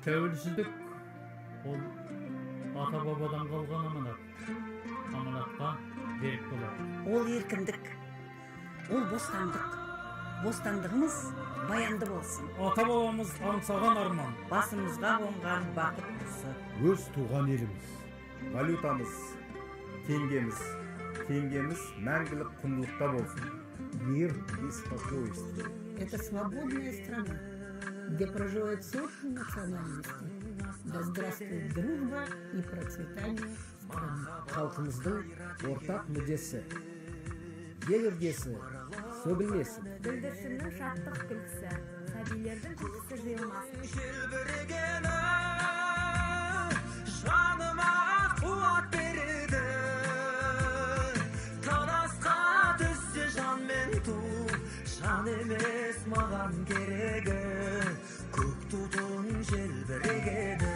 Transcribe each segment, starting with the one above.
Тәуелсіздік ол ата-бабадан қалған аманат. Аманатқа берік болады. Ол еркіндік, ол бостандық. Бостандығымыз баянды болсын. Ата-бабамыз аңсаған арман. Басымызға қонған бақыт құсы. Өз туған еліміз. Валютамыз, теңгеміз. Теңгеміз мәңгілік құндылықта болсын. Мир и спокойствие. Это свободная страна, где проживают сотни национальностей. Да здравствует дружба и процветание страны. Халқымыздың ортақ мүддесі. Ел іргесі сөгілмесін. Бүлдіршіннің шаттық күлкісі, сәбилердің күлкісі жиылмасын. Желбірегені жаныма қуат береді. Таласқа түссе жан мен ту, жан емес маған керегі. Көк тудың желбірегені.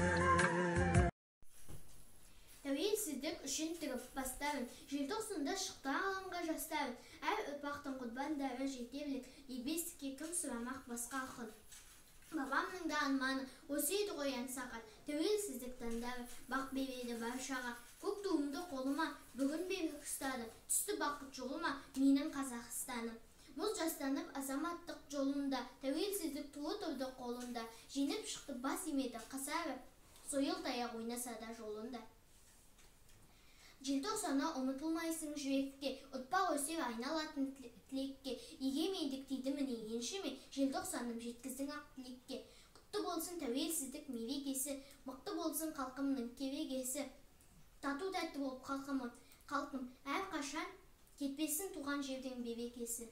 Тәуелсіздік үшін тігіп бастарын, желтоқсанда шықты алаңға жастарын, әр ұрпақтың құрбандары жетерлік, дербестікке кім сұрамақ басқа құн. Бабамның да арманы осы еді ғой аңсаған, тәуелсіздік таңдары бақ береді баршаға. Көк туымды қолыма бүгін берік ұстады, түсті бақыт жолыма менің Қазақстаным. Мұз жастанып азаматтық жолында, тәуелсіздік туы тұрды қолында, жеңіп шықты бас имеді қасары, сойыл таяқ ойнаса да жолында. Желтоқсаны ұмытылмайсың жүректе, ұрпақ өсер айналатын тілекке, егемендік тиді міне еншіме, желтоқсаным жеткіздің ақ тілекке. Құтты болсын тәуелсіздік мерекесі, мықты болсын халқымның керегесі. Тату тәтті болып халқым, әрқашан кетпесін туған жердің берекесі.